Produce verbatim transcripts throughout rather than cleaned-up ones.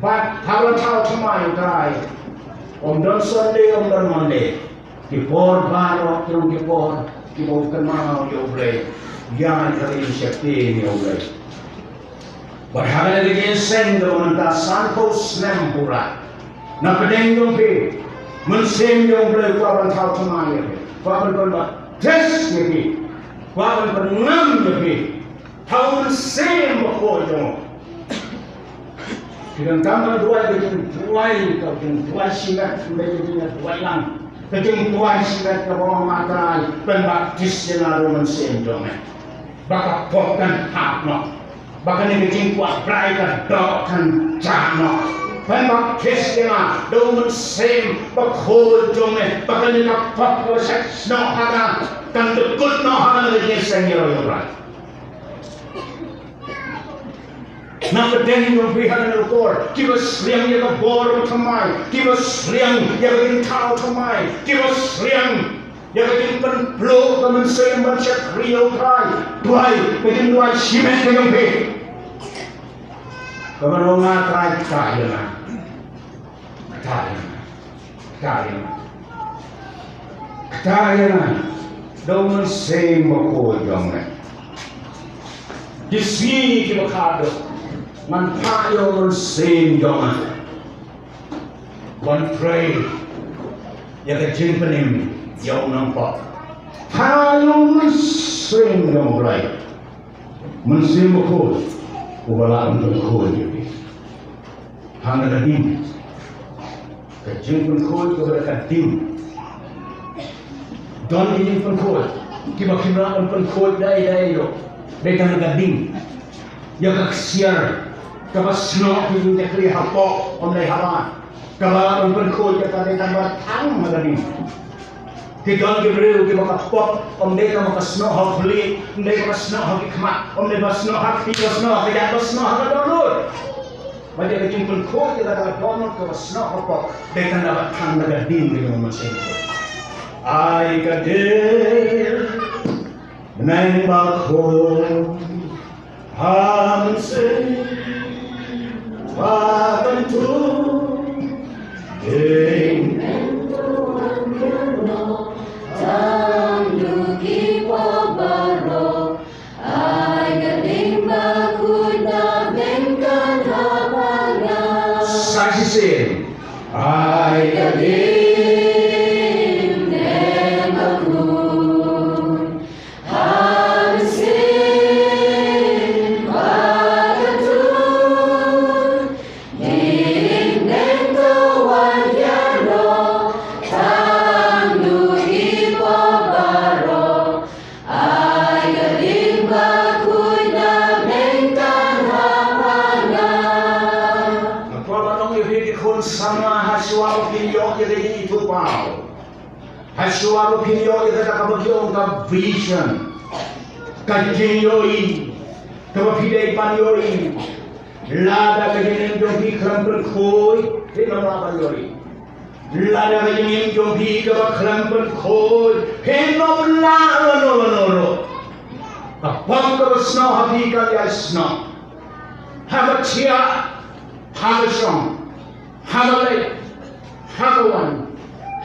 Pat haba thaw thymmai ïa u Trai, ym don Sunday, ym don Monday. Ki por baroh ki long ki por kiba u kynmaw ïa u Blei, ïa ka ïing sheptieng ïa u Blei. Bad ha kane ka jingïaseng kaba mynta sanphew snem pura, na pdeng jong phi, Mynsiem jong u Blei u kwah ban thaw thymmai ïa phi, u kwah ban pynbaptis ïa phi, u kwah ban pynngam ïa phi. Thaw Mynsiem Bakhuid jong u. Phi donkam ban duwai ka jingduwai, ka jingduwai shimet, ym dei ka jingduwai lang. Ka jingduwai shimet kaba ong, A Trai, pynbaptis ïa nga da u Mynsiem jong me, ba ka pop kan hap noh, ba kane ka jingkwah brai ka doh kan jah noh. Pynbaptis ïa nga da u Mynsiem Bakhuid jong me, ba kane ka pop kaba shait snoh ha nga kan dkut noh ha kane ka jingïaseng ïaroh ïabrah. Na pdeng jong phi ha kane ka por, kiba sliang ïa ka bor thymmai, kiba sliang ïa ka jingthaw thymmai, kiba sliang ïa ka jingpynpluh ka mynsiem ban shakri ïa u Trai, duwai ka jingduwai shimet ka jong phi. Kaba ong, A Trai, ktah ïa nga. Ktah ïa nga. Ktah ïa nga. Ktah ïa nga da u Mynsiem Bakhuid jong me. Ki sngi kiba khadduh ngan phah ïa u Mynsiem jong nga ban trei ïa ka jingpynim ïa u nongpop. Phah ïa u Mynsiem jong u Blei. Mynsiem Bakhuid uba lah ban pynkhuid ïa phi. Hangta ka ding, ka jingpynkhuid kaba da ka ding. Don ki jingpynkhuid kiba kim lah ban pynkhuid da ei da ei ruh, dei tang da ka ding. Ïa ka ksiar kaba snoh phi jingshakri hapoh, ym dei haba. Kaba lah ban pynkhuid ïa ka dei tang ba thang ha ka ding. Ki don ki briew kiba ka pop, ym dei tang ba ka snoh ha u khlieh, ym dei ba ka snoh ha ki khmat, ym dei ba snoh ha ki, ba snoh ha ka ïap, ba snoh ha ka dohnud. Ba ïa ka jingpynkhuid ïa ka dohnud kaba snoh ha pop, dei tang ba thang da ka ding ka jong u Mynsiem. Ai ka ding, bneng bakhuid, ha Mynsiem bakynthun. Ding, tang du ki pop baroh, ai ka ding bakhuid na bneng kan hap ha nga. Sa shisien. Ai ka ding, bneng bakhuid, ha Mynsiem bakynthun. Ding, bneng to wan ïaroh, tang du ki pop baroh, ai ka ding bakhuid na bneng kan hap ha nga. Nga kwah ban ong ïa phi ki khun samla, ha shuwa ba phin ïoh ïa ka jingithuhpaw, ha shuwa ba phin ïoh ïa kata kaba ki ong ka vision, ka jingïohi kaba phi dei ban ïohi. Lada ka jingim jong phi khlem pynkhuid, phin ym lah ban ïohi. Lada ka jingim jong phi kaba khlem pynkhuid, phin ym lah lano lano ruh. Ka pop kaba snoh ha phi kan ïai snoh. Haba thiah, haba shong, haba leit, haba wan,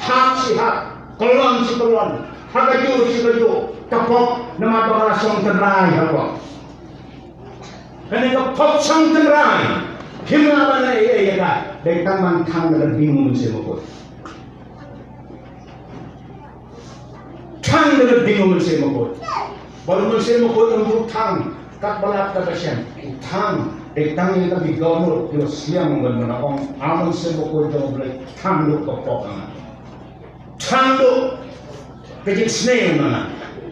hap shi hap, kyllon shi kyllon, ha kajuh shi kajuh, ka pop namar ba ka la shong tynrai ha pop. Kane ka pop shong tynrai, kim lah ban leh ei ei ïa ka, dei tang ban thang da ka ding u Mynsiem Bakhuid. Thang da ka ding u Mynsiem Bakhuid. Bad u Mynsiem Bakhuid um ju thang katba lap katba shem. U thang, dei tang ïa kita ki dohnud kiba sliang ban ong, A Mynsiem Bakhuid jong u Blei, thang duh ka pop ha nga. Thang duh ka jingsniew na nga.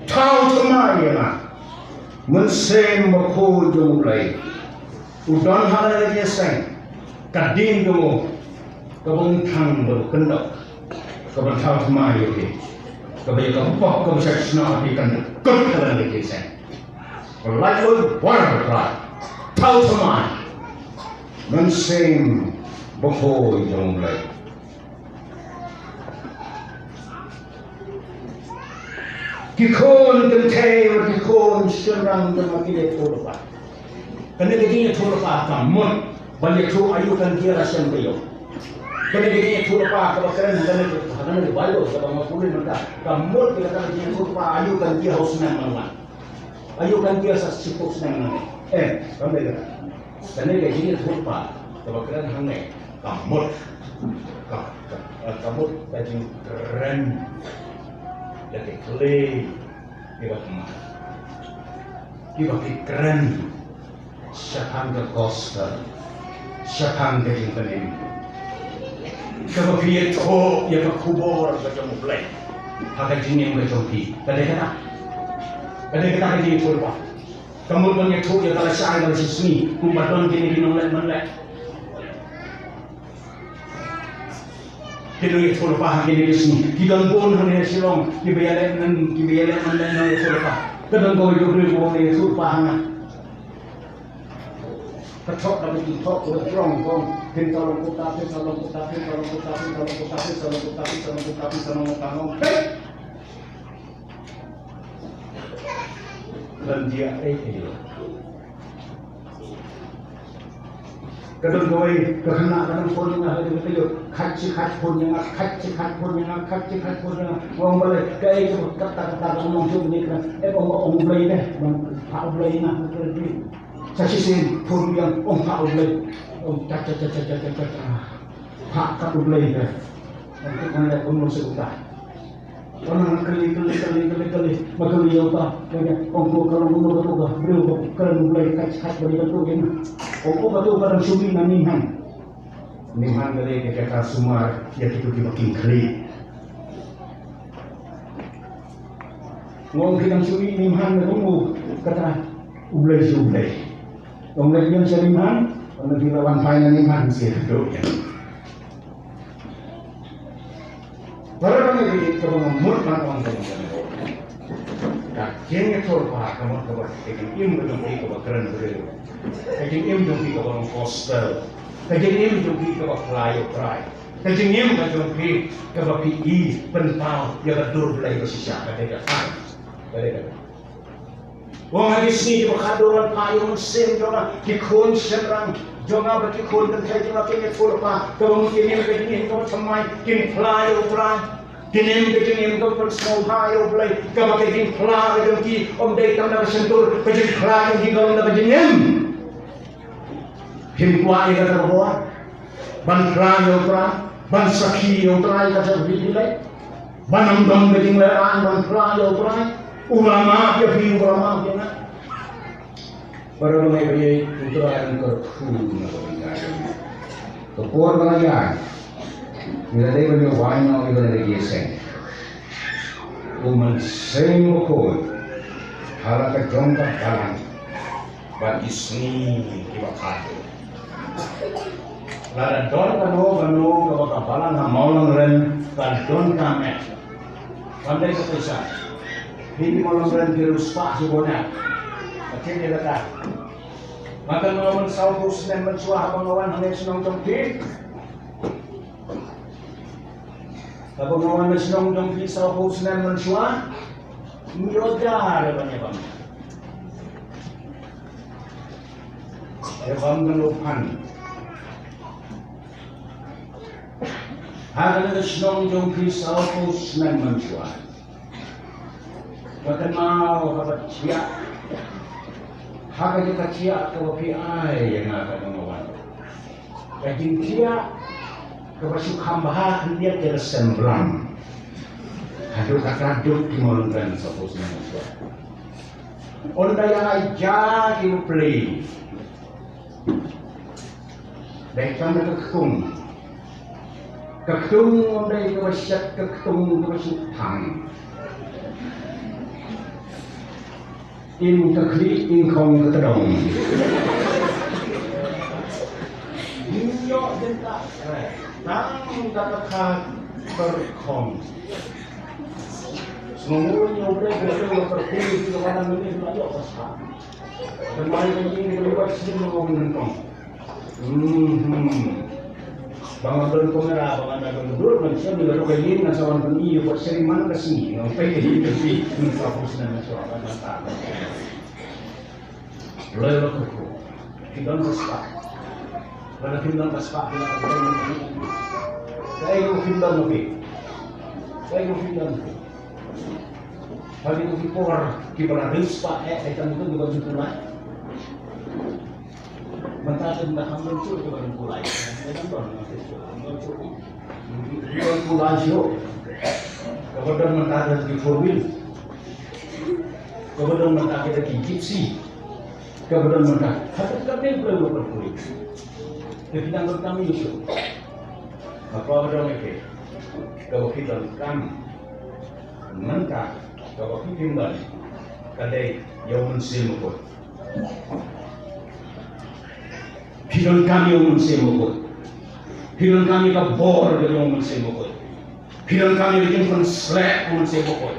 Thaw thymmai ïa nga. Mynsiem Bakhuid jong u Blei u don ha kane ka jingïaseng, ka ding jong u, kaba un thang da u kyndok, kaba thaw thymmai ïa phi, kaba ïa ka pop kaba shait snoh ha phi kan dkut ha kane ka jingïaseng. Ka laitluid baroh, thaw thymmai. Mynsiem Bakhuid jong u Blei. Ki khun kynthei bad ki khun shynrang, te ma ki dei ïathuhlypa. Kane ka jingïathuhlypa ka mut. Ban ïathuh aïu kan jia la shem taïew. Kane ka jingïathuhlypa kaba kren hangne, hangne ka Baibl kaba nga pule mynta, ka mut ka kata ka jingïathuhlypa aïu kan jia ha u snem ban wan. Aïu kan jia sa shiphew snem nangne. Em, kam dei kata. Kane ka jingïathuhlypa kaba kren hangne ka mut ka, ka, ka mut ka jingkren da ki khlei kiba thymmai, kiba ki kren shaphang ka gospel, shaphang ka jingpynim, kaba phi ïathuh ïa ka khubor ka jong U Blei ha ka jingim ka jong phi. Ka dei kata, ka dei kata ka jingïathuhlypa. Ka mut ban ïathuh ïa ka lashai ka lashisngi kumba don kine ki nongleh manleh. Ki nongïathuhlypa ha kine ki sngi ki don bun hangne ha Shillong kiba ïaleh nan, kiba ïaleh nan, nongïathuhlypa. Ka don kawei ka briew kaba ïathuhlypa ha nga. Ka thoh da ka jingthoh kaba jrong kong. Phin sa long kumta, phin sa long kumta, phin sa long kumta, phin sa long kumta, phin sa long kumta, phin sa long kumta, phin sa long kumta, phin sa long kumta. Kan jia ei ei. Ka don kawei ka khynnah ka nang phone ïa nga ha ka taïew. Khat shi khat phone ïa nga, khat shi khat phone ïa nga, khat shi khat phone ïa nga. Nga ong balei, kaei kaba kata kata ka nongshong ne ka. Eh, ong, ong Blei ne, ong phah Blei na. Sa shisien phone ïa nga, ong phah Blei. Ong cha cha cha cha cha cha cha. Phah kat U Blei ka. Ong kit nang leh ong nong suk ta. Ong nang kylli kylli kylli kylli kylli. Ba kylli ïa uta. Ong ko ka long uno ka tu ka briew ka kren U Blei kat kat ba ïa ka tu ïa nga. Ong ko ka tu ka dang shu mih na Ninghan. Ninghan ka dei ka jaka sumar ïa kito kiba king khlieh. Nga ong ki dang shu mih Ninghan na kumno kata U Blei shu U Blei. Ong leit ïeng sha Ninghan, ong ki la wan phai na Ninghan sha ka tu ïa. Para bangeit, kaba nga mut ban ong ka jingïathuhlypa. Ka jingïathuhlypa ka mut kaba ka jingim ka jong phi kaba kren briew. Ka jingim jong phi kaba long gospel. Ka jingim jong phi kaba phla ïa U Trai. Ka jingim ka jong phi kaba phi i pynpaw ïa ka dur Blei ba shisha, ka dei kata. Ka dei kata. Ong ha ki sngi kiba khadduh, phah ïa u mynsiem jong nga, ki khun shynrang jong nga bad ki khun kynthei jong nga kin ïathuhlypa, kaba mut kin im ka jingim kaba thymmai, kin phla ïa U Trai. Kin im ka jingim kaba pynsngewbha ïa U Blei, kaba ka jingphla ka jong ki ym dei tang na ka shyntur, ka jingphla ka jong ki ka long na ka jingim. Phim kwah ïa kata ka bor ban phla ïa U Trai, ban sakhi ïa U Trai, ka jong phi phi leh. Ban ym don ka jingleh aiñ ban phla ïa U Trai. U la map ïa phi, u la map ïa nga. Para bangeit, U Trai un kyrkhu na ka bynta jong ngi. Ka por ba la ïaid, ngi la dei ban ïa wai noh ïa kane ka jingïaseng. U Mynsiem Bakhuid ha la ka jong ka balang. Bad ki sngi kiba khadduh. Lada don kano kano kaba ka balang ha Mawlangren ka don ka met. Ban dei ka pisa. Phi ki Mawlangren ki riewspah shibun eh. Ka tip ïa kata. Nga kynmaw mynsaw phew snem mynshuwa haba nga wan hangne shnong jong phi. Haba nga wan na shnong jong phi saw phew snem mynshuwa, ym ïoh da re ban ïa bam. Ïa bam kan u phan. Ha kane ka shnong jong phi saw phew snem mynshuwa. Nga kynmaw kaba thiah. Ha ka jaka thiah kaba phi ai ïa nga kaba nga wan. Ka jingthiah kaba shu kham bha khyndiat ïa ka semblang. Haduh kata duk ki Mawlangren suppose na shuwa. Ynda ïa ai ja ki plie. Dei tang da ka ktung. Ka ktung ym dei kaba shet, ka ktung kaba shu thang. Im ka khlieh, im khong ka tdong. Im ïoh jingkah. Tang da ka kha kyrkhong. Sngewnguh ïa u Blei, u Blei u la kyrkhu ïa phi, ka wan nang ïa la ïoh ka sah. Tang ma ïa ka ïing ka liwat sien ma ka wan nyngkong. Hmm, hmm. Ba nga don kamera, ba nga don dur, ngan shem ïa ka ïing, ngan sa wan pyni ïa ka seri man ka sngi, ngan peit ïa ka ïing ka sngi, ngan sa pus ngan sa wan ngan sa. Blei u la kyrkhu. Ki don ka sah. Lada phim don ka spah phi la ka don. Kaei ka phim don ma phi? Kaei ka phim don ma phi? Phi don ki por kiba la ring spah eh, eh, tang tu kiba ju pulai. Mynta tu mynta kam don tu kiba ju pulai. Eh, kam don, kam don tu. Kiba ju pulai shuh. Kaba don mynta da ki four wheel. Kaba don mynta da ki gypsy. Kaba don mynta, haduh ka dei pula lo ka pui. Te phi dang donkam ïa u shuh. Haba ka don ïa phi, kaba phi donkam mynta, kaba phi pynban, ka dei ïa u Mynsiem Bakhuid. Phi donkam ïa u Mynsiem Bakhuid. Phi donkam ïa ka bor ka jong u Mynsiem Bakhuid. Phi donkam ïa ka jingpynsleh u Mynsiem Bakhuid.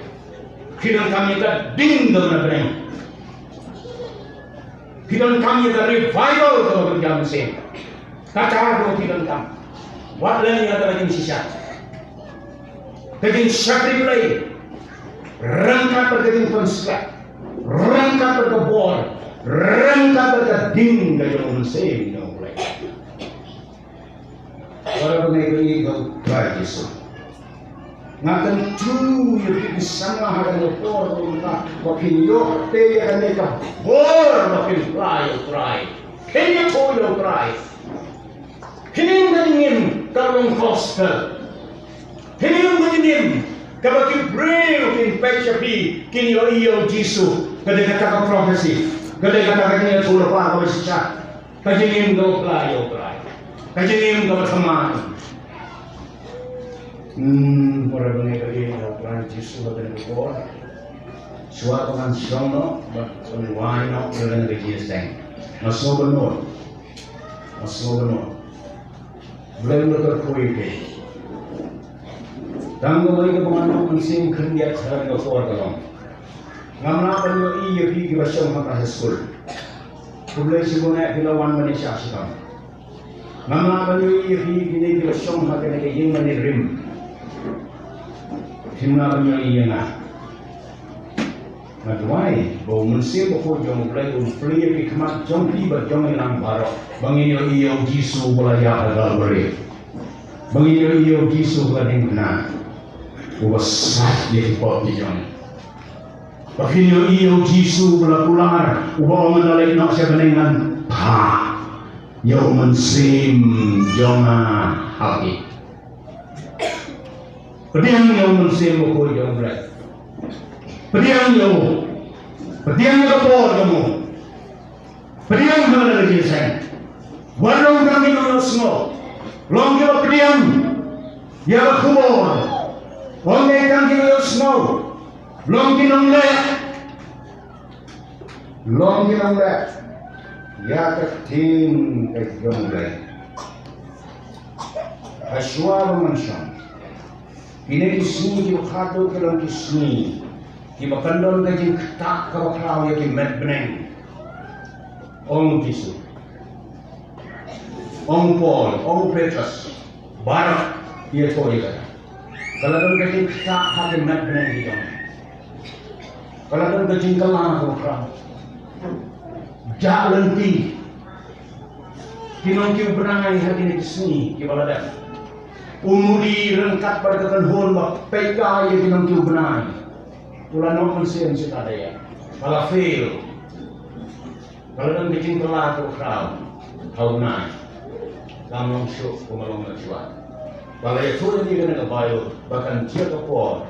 Phi donkam ïa ka ding kaba na bneng. Phi donkam ïa ka revival kaba kynja mynsiem. Kata kaba phi donkam. Wat leh ïa ka jingshisha. Ka jingshakri Blei. Ryngkat bad ka jingpynsleh. Ryngkat bad ka bor. Ryngkat bad ka ding ka jong u Mynsiem jong u Blei. Para bangeit ba ïeit ha u Trai Jisu. Nga kyntu ïa phi ki samla ha kane ka por ba mynta ba phin ïoh te ïa kane ka bor ba phin phla ïa u Trai. Phin ïathuh ïa u Trai. Phin im ka jingim ka long gospel. Phin im ka jingim kaba ki briew kin peit sha phi, kin ïohi ïa u Jisu. Ka dei kata ka prophecy. Ka dei kata ka jingïathuhlypa kaba shisha. Ka jingim kaba phla ïa u Trai. Ka jingim kaba thymmai. Hmm, para bangeit ba ïeit ha u Trai Jisu ha kane ka por. Shuwa ba ngan shong noh, ba ngan wai noh ïa kane ka jingïaseng, nga sngew ban nud. Nga sngew ban nud. Blei un kyrkhu ïa phi. Tang ba ngan ïa ka bynta mynsiem khyndiat ha kane ka por ka long. Ngam lah ban ïohi ïa phi kiba shong ha ka high school. Khublei shibun eh phi la wan ban ïashah shitom. Ngam lah ban ïohi ïa phi kine kiba shong ha kane ka ïing mane rim. Phim lah ban ïohi ïa nga. Nga duwai ba u Mynsiem Bakhuid jong u Blei un plie ïa ki khmat jong phi bad jong ngi lang baroh, ba ngin ïohi ïa u Jisu uba la ïap ha Kalbari. Ba ngin ïohi ïa u Jisu uba la diengphna, uba sait ïa ki pop ki jong ngi. Ba ngin ïohi ïa u Jisu uba la kular, uba ong, ngan leit noh sha bneng, ngan phah ïa u Mynsiem jong nga ha phi. Pdiang ïa u Mynsiem Bakhuid jong u Blei. Pdiang ïa u. Pdiang ïa ka bor jong u. Pdiang ha kane ka jingïaseng. Wat long tang ki nongïohsngew. Long kiba pdiang ïa ka khubor. Ym dei tang ki nongïohsngew. Long ki nongleh. Long ki nongleh ïa ka ktien ka jong u Blei. Ha shuwa ba ngan shong, kine ki sngi kiba khatduh ki long ki sngi kiba kan don ka jingktah kaba khraw ïa ki met bneng. Ong u Jisu, ong u Paul, ong u Petros, baroh ki ïathuh ïa kata. Ka la don ka jingktah ha ki met bneng ki jong ngi. Ka la don ka jingkylla kaba khraw. Jah lynti. Ki nongkiew bnai ha kine ki sngi kiba la dep. U Modi ryngkat bad ka kynhun ba peit kai ïa ki nongkiew bnai, u la noh mynsiem sha ka dei. Ka la fail. Ka la don ka jingkylla kaba khraw ha u bnai. Kam long shuh kumba long mynshuwa. Ba la ïathuh ïa ngi ha kane ka Baibl ba kan jia ka por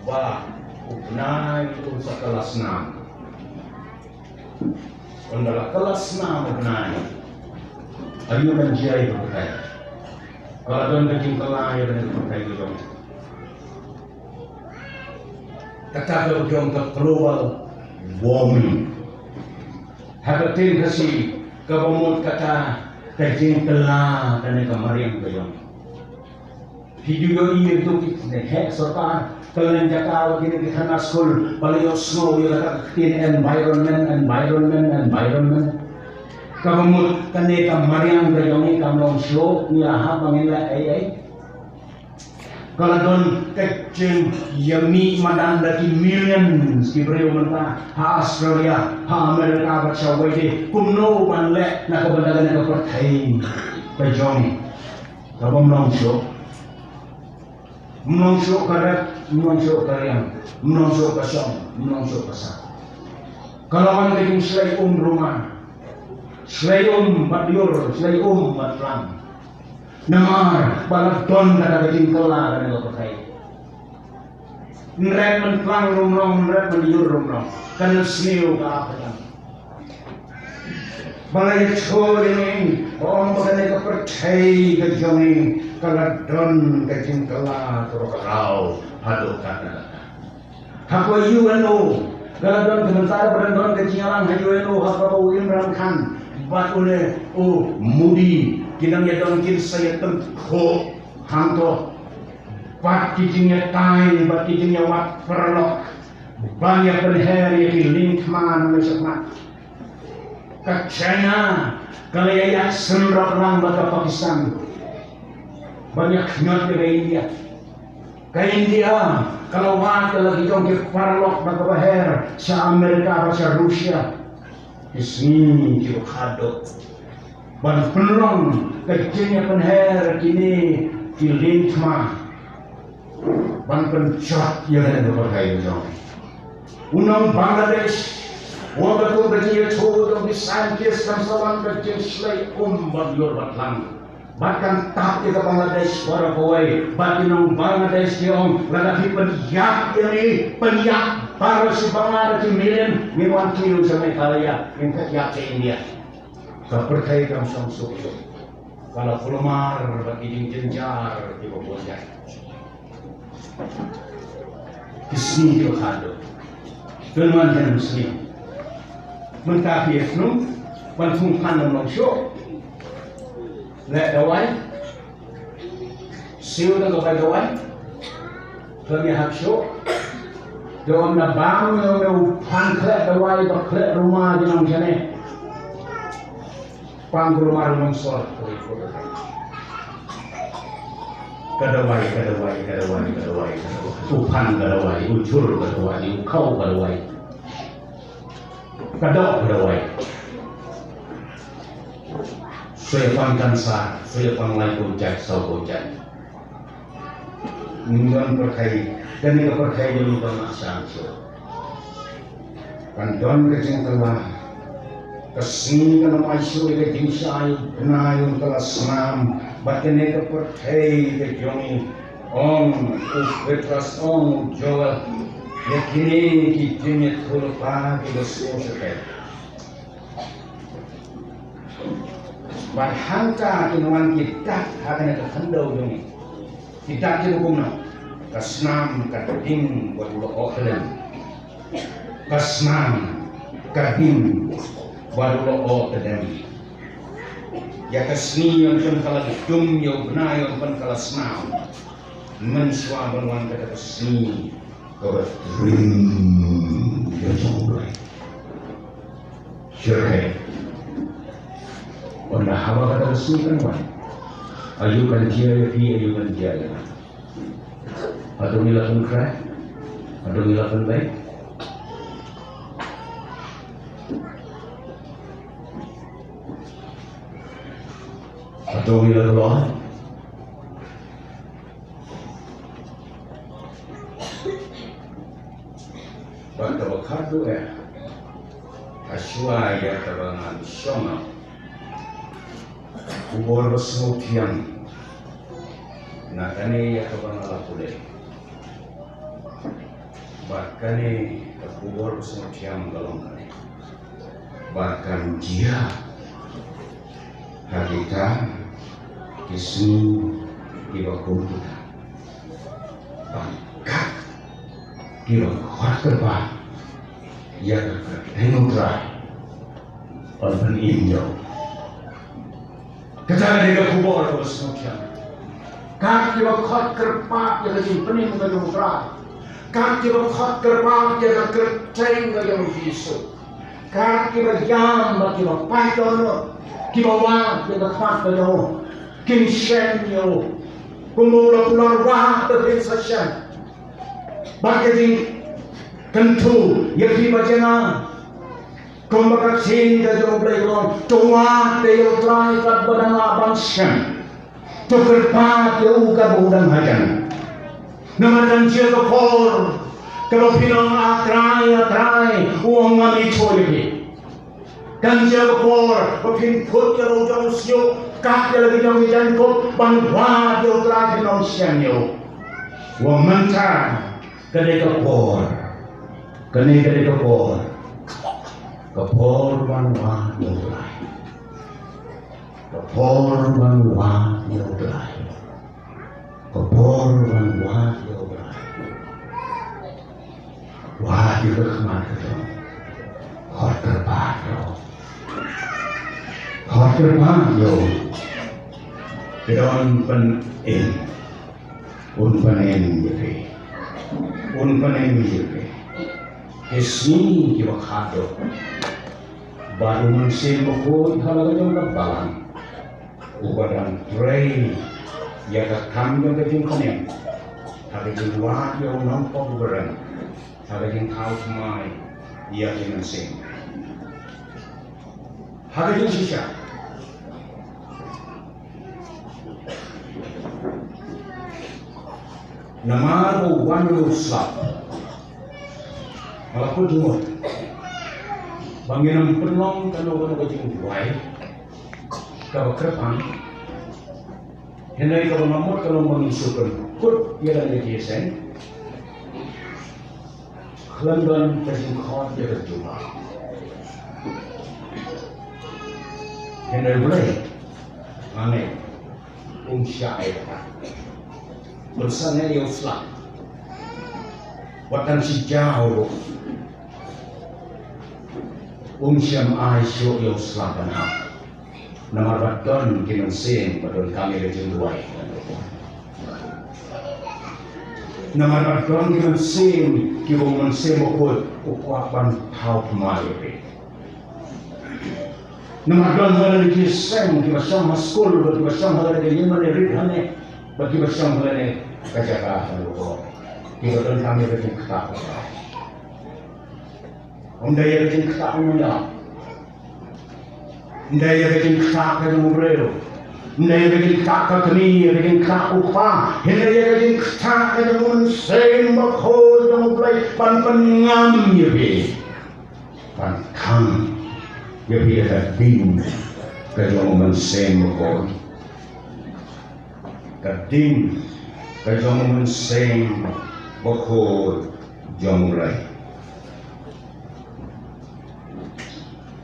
ba u bnai un sa kylla snam. Ynda la kylla snam u bnai, aïu kan jia ïa ka pyrthei? Ka la don ka jingkylla ïa kane ka pyrthei ka jong. Kata ka jong ka global warming. Ha ka ktien Khasi kaba mut kata ka jingkylla kane ka mariang ka jong. Phi ju ïohi ïa kito ki heh sorkar, kylla jaka ïa kine ki khana skul ba la ïohsngew ïa kata ka ktien environment, environment, environment. Kaba mut kane ka mariang ka jong ngi kam long shuh, ngi la hap ba ngin leh ei ei. Ka la don ka jingïamih madan da ki millions ki briew mynta ha Australia, ha America bad shawei de. Kumno ban leh na ka bynta kane ka pyrthei ka jong ngi? Kaba ym long shuh. Ym long shuh ka rep, ym long shuh ka riam, ym long shuh ka shong, ym long shuh ka sah. Ka la wan ka jingshlei um ruma. Shlei um bad ïur, shlei um bad tlang. Namar ba la don kata ka jingkylla kane ka pyrthei. Nrep myntlang ruh ym long, nrep mynïur ruh ym long. Kan sniew ka ap ka jam. Ba la ïathuh ïa ngi, ba ong ba kane ka pyrthei ka jong ngi ka la don ka jingkylla ka ruh ka rau haduh katta katta. Ha ka U N O ka la don, ka mynta ba la don ka jingïalang ha U N O ha kaba u Imran Khan bad une u Modi ki dang ïa don kin sa ïa tyngkhuh hangto. Bad ki jingïatai bad ki jingïawad paralok ban ïa pynher ïa ki liengthma na ka shakmat. Ka China ka la ïa ïaid synrop lang bad ka Pakistan ban ïa khñiot ïa ka India. Ka India ka la wad ïa la ki jong ki paralok na kaba her sha America bad sha Russia. Ki sngi kiba khadduh ban pynlong ka jingïapynher kine ki liengthma ban pynjot ïa kane ka pyrthei ka jong ngi. U nong Bangladesh, u ong ba kum ka jingïathuh jong ki scientist kan sa wan ka jingshlei um bad ïur bad tlang. Bad kan tap ïa ka Bangladesh baroh kawei. Bad ki nong Bangladesh ki ong, lada phi pynïap ïa ngi, pynïap baroh shi Bangla da ki million, ngin wan kiew sha Meghalaya, ngin phet ïap sha India. Ka pyrthei kam shong suk suk. Ka la kulmar bad ki jingjynjar kiba bun jait. Ki sngi kiba khadduh. Pynman ïa ki sngi. Mynta phi ïa sngew ban thung phan ym long shuh. Leh dawai. Siew tang ka bai dawai. Phi ïa hap shuh. Dawai na bam ïa u phan khleh dawai ba khleh ruma ji nang jane. Pang kulmar longsor. Ka dawai, ka dawai, ka dawai, ka dawai, ka dawai. U phan ka dawai, u jhur ka dawai, u khaw ka dawai. Ka doh ka dawai. Shu ïa pang kansar, shu ïa pang lai ko jait, saw ko jait. Ngin pyrthei, kane ka pyrthei jong ngi ka mah shang shuh. Kan don ka jingkylla. Ka sngi kan ym ai shuh ïa ka jingshai, bnai un kylla snam. Bad kane ka pyrthei ka jong ngi, ong u Petros, ong u Joel, ïa kine ki jingïathuhlypa kiba sngewsih. Bad hangta kin wan ki dak ha kane ka khyndew jong ngi. Ki dak kiba kumno? Ka snam ka ding bad u lyoh tdem. Ka snam ka ding bad u lyoh tdem. Ïa ka sngi ym pynkylla dum, ïa u bnai ym pynkylla snam. Mynshuwa ban wan kata ka sngi kaba tring ïa jong U Blei. Shisha. Ynda haba kata ka sngi kan wan, aïu kan jia ïa phi, aïu kan jia ïa nga? Hato ngi la pynkhreh? Hato ngi la pynbeit? Hato ngi la kloi? Bad kaba khadduh eh, hashwa ïa kaba ngan shong noh, ka khubor ba sngewthiang na kane ïa kaba nga la pule. Bad kane ka khubor ba sngewthiang ka long kane. Ba kan jia ha kita ki sngi kiba kum kita. Ba kat kiba khot kyrpad ïa ka kyrteng U Trai, yn pynim ïa u. Kata ka dei ka khubor kaba sngewthiang. Kat kiba khot kyrpad ïa ka jingpynim ka jong U Trai. Kat kiba khot kyrpad ïa ka kyrteng ka jong U Jisu. Kat kiba ïam bad kiba pait ïa u, kiba wad ïa ka khmat ka jong u, kin shem ïa u. Kumno la kular, wad te phin sa shem. Bad ka jingkyntu ïa phi bad ïa nga. Kumba ka ktien ka jong U Blei ka ong, to wad te ïa U Trai katba dang lah ban shem. To kyrpad ïa u katba u dang hajan. Namar kan jia ka por kaba phin ong, A Trai, A Trai, u ong, ngam ithuh ïa phi. Kan jia ka por ba phin put ïa la u jong u syiuk kat ïa la ki jong ki jaiñkup ban wad ïa U Trai, phin ym shem ïa u. Wat mynta ka dei ka por, kane ka dei ka por, ka por ban wad ïa U Trai. Ka por ban wad ïa U Blei. Ka por ban wad ïa U Blei. Wad ïa ka khmat ka jong. Khot kyrpad ïa u. Khot kyrpad ïa u. Ka don pynim. Un pynim ïa phi. Un pynim ïa phi. Ki sngi kiba khadduh. Bad u Mynsiem Bakhuid ha la ka jong ka balang, uba dang trei ïa ka kam jong ka jingpynim, ha ka jingwad ïa u nongpop uba rem, ha ka jingthaw thymmai ïa ki mynsiem, ha ka jingshisha. Namar ba u wan u slap. Nga la kut jingmut ba ngin ym pynlong kano kano ka jingduwai kaba kyrpang. Hynrei kaba nga mut ka long ba ngin shu pynkut ïa kane ka jingïaseng khlem don ka jingkhot ïa ka jubab. Hynrei U Blei, nga ngeit, um shah ïa kata. Pynsan ïa u slap, wat tang shi jaw ruh um shym ai shuh ïa u slap ban hap. Namar ba don ki mynsiem ba donkam ïa ka jingduwai. Namar ba don ki mynsiem kiba u Mynsiem Bakhuid u kwah ban thaw thymmai ïa phi. Namar don ha lade ki seng kiba shong ha skul, bad kiba shong ha lade ka ïing mane rit hangne, bad kiba shong ha lade ka jaka ha lade, kiba donkam ïa ka jingktah. Ym dei ïa ka jingktah u manyap. Ym dei ïa ka jingktah ka jong u briew. Ym dei ïa ka jingktah ka kmie, ïa ka jingktah u kpa. Hynrei ïa ka jingktah ka jong u Mynsiem Bakhuid jong U Blei ban pynngam ïa phi. Ban khang ïa phi ïa ka ding ka jong u Mynsiem Bakhuid. Ka ding ka jong u Mynsiem Bakhuid jong U Blei.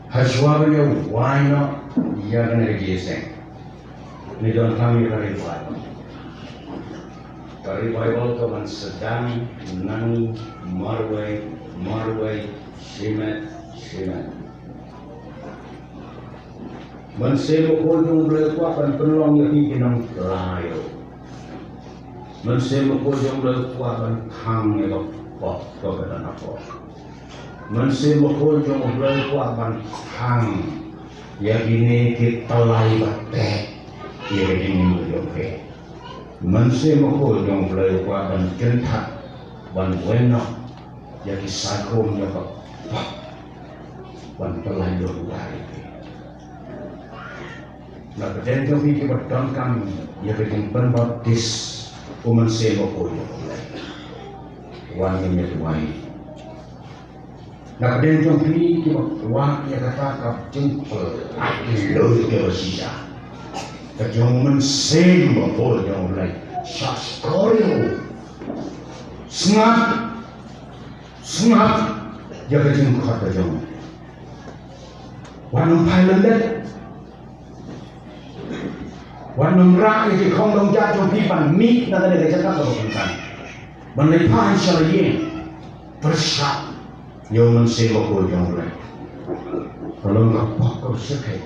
Hashwa ban ïa wai noh ïa kane ka jingïaseng, ngi donkam ïa ka revival. Ka revival ka ban sdang nangne marwei marwei, shimet shimet. Mynsiem Bakhuid jong U Blei u kwah ban pynlong ïa phi ki nongpyllait. Mynsiem Bakhuid jong U Blei u kwah ban khang ïa ka pop, ka kata na pop. Mynsiem Bakhuid jong U Blei u kwah ban khang ïa kine ki tyllai ba teh ïa ka jingim ka jong phi. Mynsiem Bakhuid jong U Blei u kwah ban kynthah, ban weng noh ïa ki saikhum jong ka pop, ban pynlait lut u Blei. Na pdeng jong phi kiba donkam ïa ka jingbaptis u Mynsiem Bakhuid jong U Blei, wan ngin ïa duwai. Na pdeng jong phi kiba kwah ïa kata ka jingpyllait lut kaba shisha ka jong u Mynsiem Bakhuid jong U Blei, shah shkor ïa u. Sngap, sngap ïa ka jingkhot ka jong u. Wat nym phai lyndet. Wat nym rah ïa ki khong dong jait jong phi ban mih na kane ka jaka kaba kongsan, ban leit phai sha la ïing. Pyrshah ïa u Mynsiem Bakhuid jong U Blei. Ka long ka pop kaba shyrkhei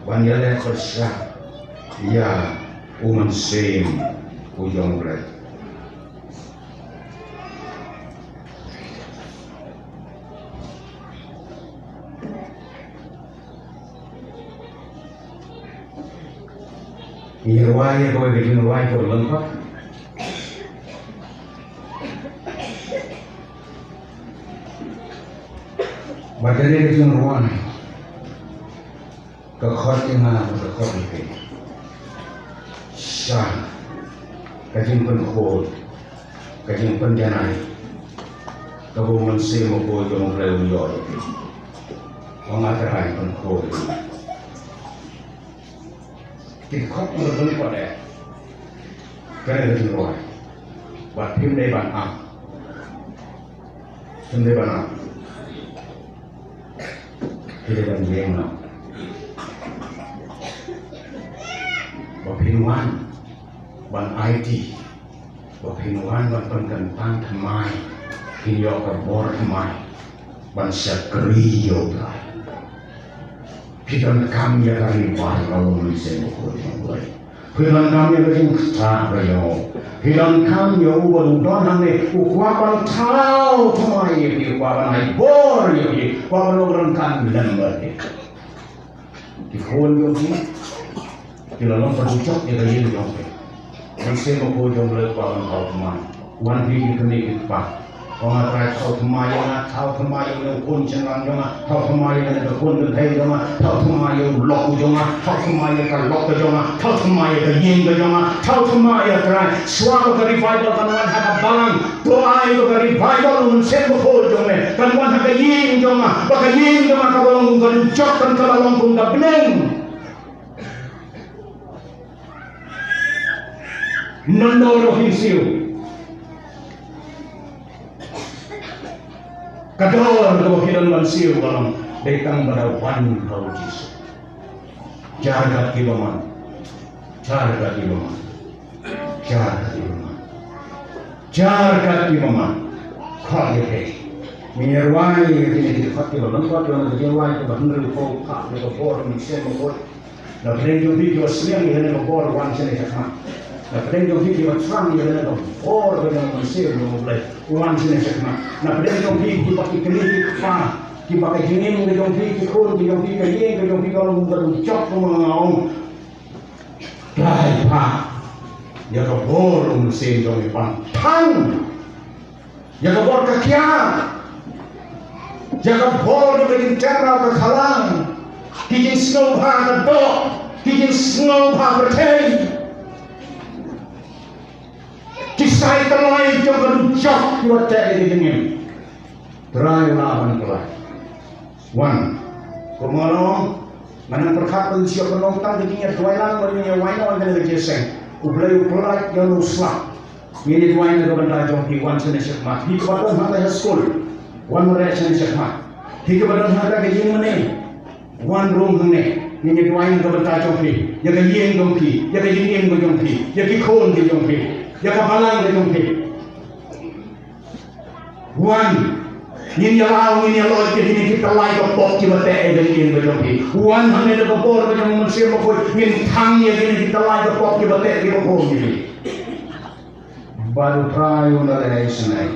ban ïaleh pyrshah ïa u Mynsiem u jong U Blei. Ngi rwai ïa kawei ka jingrwai kaba lyngkot. Bad kane ka jingrwai ka khot ïa nga, ka khot ïa phi. Sha ka jingpynkhot, ka jingpynjanai kaba u Mynsiem Bakhuid jong U Blei un ïoh ïa phi. Ong nga, Trai, pynkhot ïa nga. Ki khot na ka bynta kane ka jingrwai. Bad phim dei ban ap. Phim dei ban ap. Phi dei ban ïeng noh. Ba phin wan ban aiti, ba phin wan ban pynkyntang thymmai, phin ïoh ka bor thymmai ban shakri ïa U Trai. Phi donkam ïa ka revival, u Mynsiem Bakhuid jong U Blei. Phi donkam ïa ka jingktah ka jong u. Phi donkam ïa u ba u don hangne, u kwah ban thaw thymmai ïa phi, u kwah ban ai bor ïa phi, u kwah ban long ryngkat lem bad phi. Ki khun jong phi ki la long ka dujok ïa ka ïing jong phi. Mynsiem Bakhuid jong U Blei u kwah ban thaw thymmai. Wan phi ki kmie ki kpa. Ong, A Trai, thaw thymmai ïa nga, thaw thymmai ïa une u khun shynrang jong nga, thaw thymmai ïa kane ka khun kynthei jong nga, thaw thymmai ïa u lok u jong nga, thaw thymmai ïa ka lok ka jong nga, thaw thymmai ïa ka ïing ka jong nga, thaw thymmai, A Trai. Shuwa ba ka revival kan wan ha ka balang, to ai ba ka revival u Mynsiem Bakhuid jong me kan wan ha ka ïing jong nga, ba ka ïing jong nga ka long kum ka dujok, kan ka la long kum ka bneng. Nandor ba phin siew. Ka dor kaba phi don ban siew ka long dei tang ba da wan ha u Jisu. Jar kat ki bymman. Jar kat ki bymman. Jar kat ki bymman. Jar kat ki bymman. Khot ïa phi. Ngi rwai ïa kine ki khot kiba lyngkot, ïa kine ki rwai kiba hynriewphew, khot ïa ka bor Mynsiem Bakhuid. Na pdeng jong phi kiba sliang ïa kane ka bor, wan shane shakhmat. Na pdeng jong phi kiba thrang ïa kane ka bor ka jong U Mynsiem jong U Blei, wan shane shakhmat. Na pdeng jong phi kiba ki kmie ki kpa, kiba ka jingim ka jong phi, ki khun ki jong phi, ka ïing ka jong phi ka long ka dujok, kumba nga ong. Trai, phah ïa ka bor U Mynsiem jong me ban thang. Ïa ka bor ka kiad. Ïa ka bor jong ka jingtyrwa ka khlam. Ki jingsngewbha ka doh. Ki jingsngewbha pyrthei. Ki sai tylli jong ka dujok kiba teh ïa ka jingim. Trai, u lah ban pynlait. Wan. Kumba nga ong, nga nang pyrkhat ba ngin sa ïoh pynlong tang ka jingïaduwai lang, ba ngin ïaduwai lang na kane ka jingïaseng. U Blei u pynlait ïa u slap. Ngin ïaduwai na ka bynta jong phi, wan shane shakhmat. Phi kaba don hangta ha skul, wan mareh shane shakhmat. Phi kaba don hangta ka ïing mane, wan rung hangne. Ngin ïaduwai na ka bynta jong phi, ïa ka ïing jong phi, ïa ka jingim ka jong phi, ïa ki khun ki jong phi, ïa ka balang ka jong phi. Wan, ngin ïalap, ngin ïalap ïa kine ki tylli ka pop kiba teh ïa ka ïing ka jong phi. Wan hangne da ka bor ka jong U Mynsiem Bakhuid, ngin thang ïa kine ki tylli ka pop kiba teh kiba khum ïa phi. Bad U Trai un leh isynei.